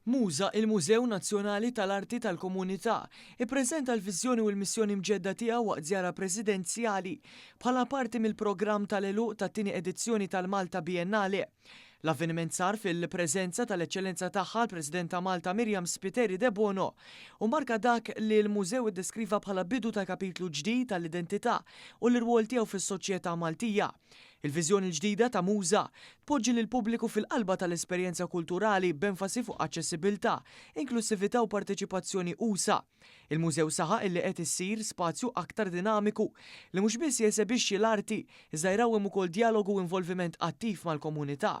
MUŻA, il-Mużew Nazzjonali tal-Arti tal-Komunità, ippreżenta l-viżjoni u l-missjoni mġedda tiegħu waqt żjara presidenzjali bħala parti mill-programm tal-għeluq tat-tieni edizzjoni tal-Malta Biennale. L-avveniment sar fil-preżenza tal-Eċċellenza Tagħha l-President ta' Malta Myriam Spiteri Debono u mmarka dak li l-mużew iddeskriva bħala bidu ta' kapitlu ġdid għall-identità u l-irwol tiegħu fis-soċjetà Maltija. Il-viżjoni l-ġdida ta' MUŻA tpoġġi lill-pubbliku fil-qalba tal-esperjenza kulturali b'enfasi fuq aċċessibilità, inklussività u parteċipazzjoni usa'. Il-mużew saħaq illi qed issir spazju aktar dinamiku li mhux biss jesebixxi l-arti iżda jrawwem ukoll djalogu u involviment attiv mal-komunità.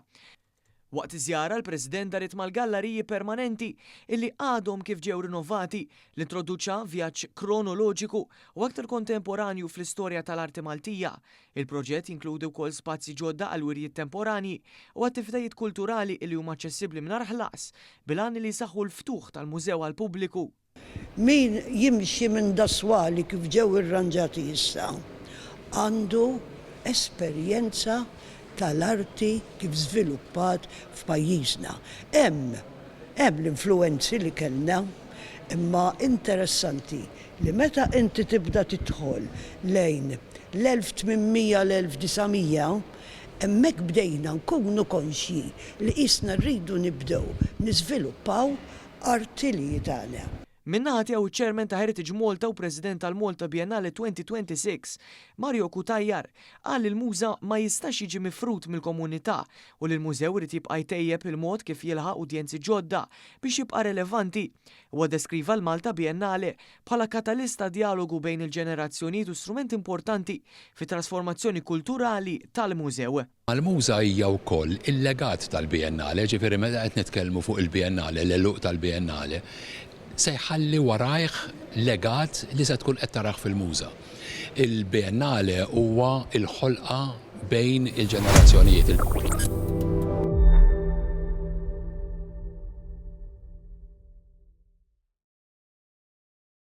Waqt iż-żjara l-President daret mal-gallariji permanenti illi għadhom kif ġew rinnovati, li introduċa vjaġġ kronoloġiku u aktar kontemporanju fl-istorja tal-arti Maltija. Il-proġett jinkludi wkoll spazji ġodda għal wirjiet temporanji u attivitajiet kulturali illi huma aċċessibbli mingħajr ħlas, bil-għan li jsaħħu l-ftuħ tal-mużew għall-pubbliku. Min jimxi minn das-swali kif ġew irranġati issa, għandu esperjenza tal-arti kif żviluppat f'pajjiżna. Hemm, hemm l-influwenzi li kellna, imma interessanti li meta inti tibda tidħol lejn l-1800, l-1900, hemmhekk bdejna nkunu konxji li qisna rridu nibdew niżviluppaw arti li hi tagħna. Min-naħa tiegħu ċ-Chairman ta' Heritage Malta u President tal-Malta Biennale 2026, Mario Cutajar, qal li l-MUŻA ma jistax jiġi mifrud mill-komunità u li l-mużew irid jibqa' jtejjeb il-mod kif jilħaq udjenzi ġodda biex jibqa' relevanti. Huwa ddeskriva l-Malta Biennale bħala katalist għad-djalogu bejn il-ġenerazzjonijiet u strument importanti fit-trasformazzjoni kulturali tal-mużew. Mal-Muża hija wkoll il-legat tal-Biennale, ġifieri meta qed nitkellmu fuq il-Biennale, l-għeluq tal-Biennale, se jħalli warajh legat li se tkun qed tarah fil-Muża. Il-Biennale huwa l-ħolqa bejn il-ġenerazzjonijiet.